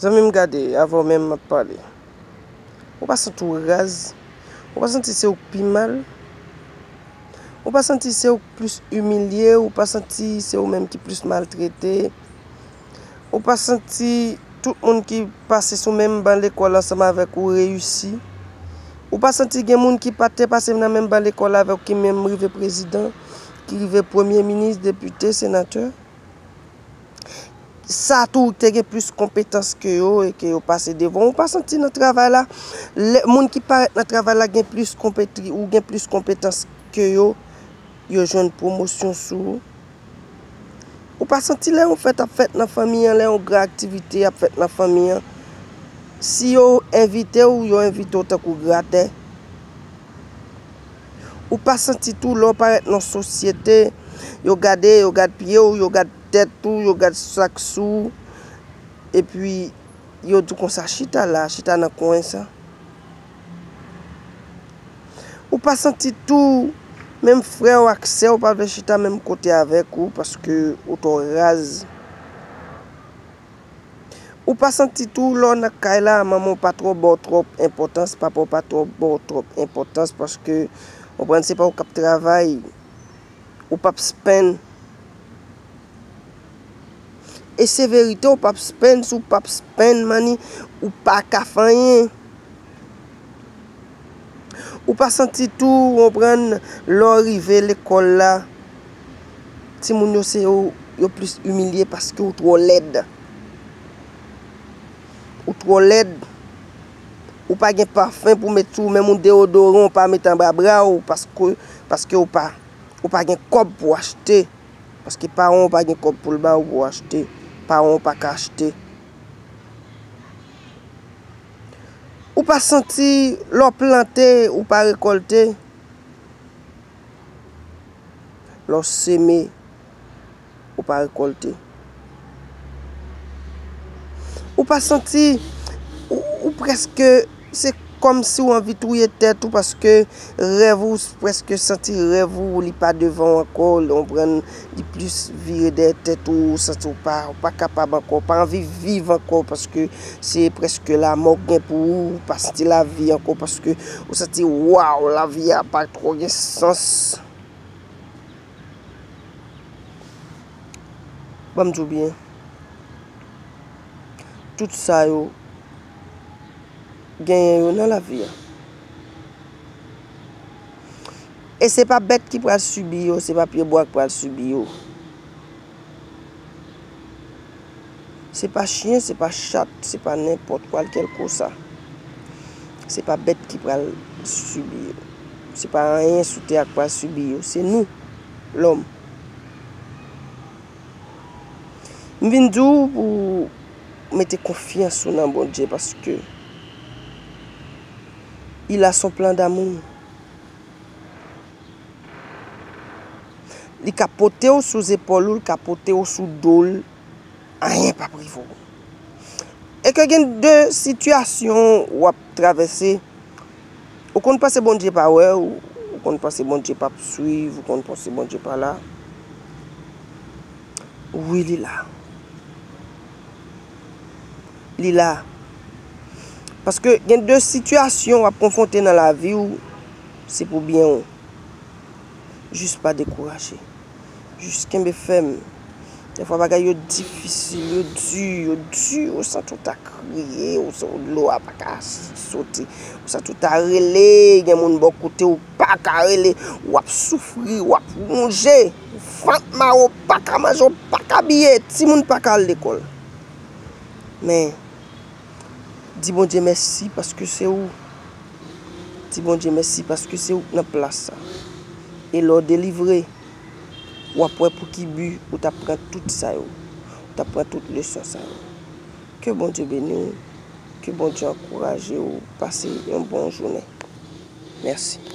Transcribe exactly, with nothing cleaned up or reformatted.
Zanmi m, gade, avan w menm m ap pale. Ou pa santi w raz? Ou pa santi se ou k pi mal? Ou pa santi se ou k plis imilye? Ou pa santi se ou menm ki plis maltrete? Ou pa santi tout moun ki pase sou menm ban lekòl ansanm avèk ou reyisi? Ou pa santi gen moun ki pa te pase nan menm ban lekòl avè w ki menm rive prezidan, ki rive premye minis, depite, senatè? Sa tou te gen plis konpetans ke yo e ke yo pase devan w. Ou pa santi nan travay la, lè, moun ki parèt nan travay la gen plis konpetri-, ou gen plis konpetans ke yo, yo jwenn pwomosyon sou ou? Ou pa santi lè yon fèt ap fèt nan fanmi an, lè yon gran aktivite ap fèt nan fanmi an, si yo envite w, yo envite w tankou gratè? Ou pa santi tou lè w parèt nan sosyete, yo gade, yo gad pye w, yo gad tèt ou, yo gad sak sou ou, epi yo di w konsa, "Chita la, chita nan kwen sa." Ou pa santi tou menm frè w ak sè w pa vle chita menm kote avèk ou paske ou twò raz? Ou pa santi tou lè w nan kay la, manman w pa twò ba w twòp enpòtans, papa w pa twò ba w twòp enpòtans paske, w konprann, se pa ou k ap travay, ou p ap spenn. E se verite, ou p ap spenn, si w p ap spenn money, ou pa ka fè anyen. Ou pa santi tou, w konprann, lè w rive lekòl la, timoun yo se yo, yo plis imilye paske ou twò lèd. Ou twò lèd. Ou pa gen pafen pou met sou ou, menm yon deyodoran ou pa met anba bra w paske, paske ou pa, ou pa gen kòb pou achte. Paske paran w pa gen kòb pou l ba w pou w achte. Paran w pa ka achte. Ou pa santi lè w plante, ou pa rekòlte. Lè w seme, ou pa rekòlte. Ou pa santi, ou, ou prèske, se kòmsi w anvi touye tèt ou paske rèv ou, prèske santi rèv ou, li pa devan w ankò, w konprann, li plis vire dèyè tèt ou, ou santi w pa, w pa kapab ankò, w pa anvi viv ankò paske se prèske lanmò k gen pou ou, ou pa santi lavi ankò paske ou santi, waw, lavi a pa twò gen sans. Ban m di w byen, tout sa yo, genyen yo nan lavi a. E se pa bèt ki pral sibi yo, se pa pyebwa ki pral sibi yo. Se pa chen, se pa chat, se pa nenpòt kwa, kèlkeswa. Se pa bèt ki pral sibi yo. Se pa anyen sou tè a k pral sibi yo. Se nou, lòm. M vin di w pou w mete konfyans ou nan Bondye, paske il a son plan d'amour. Li ka pote w sou zepòl ou, li ka pote w sou do l, anyen p ap rive w. E ke gen de sitiyasyon w ap travèse, ou konn panse Bondye pa wè w, ou konn panse Bondye p ap swiv, ou konn panse Bondye pa la. Wi, li la. Li la. Paske gen de sitiyasyon w ap konfwonte nan lavi w, se pou byen w. Jis pa dekouraje. Jis kenbe fèm. Dèfwa bagay yo difisil, yo di, yo di, ou santi w ta kriye, ou sa, dlo a pa ka soti. Ou santi w ta rele, gen moun bò kote w pa ka rele, w ap soufri, w ap wonje, vant mare, w pa ka manje, w pa ka abiye, timoun pa ka al lekòl. Men, di Bondye mèsi paske se ou. Di Bondye mèsi paske se ou k nan plas sa. E lè w delivre, w ap wè pou ki bi ou t ap pran tout sa yo. Ou t ap pran tout leson sa yo. Ke Bondye beni w. Ke Bondye ankouraje w. Pase yon bon jounen. Mèsi.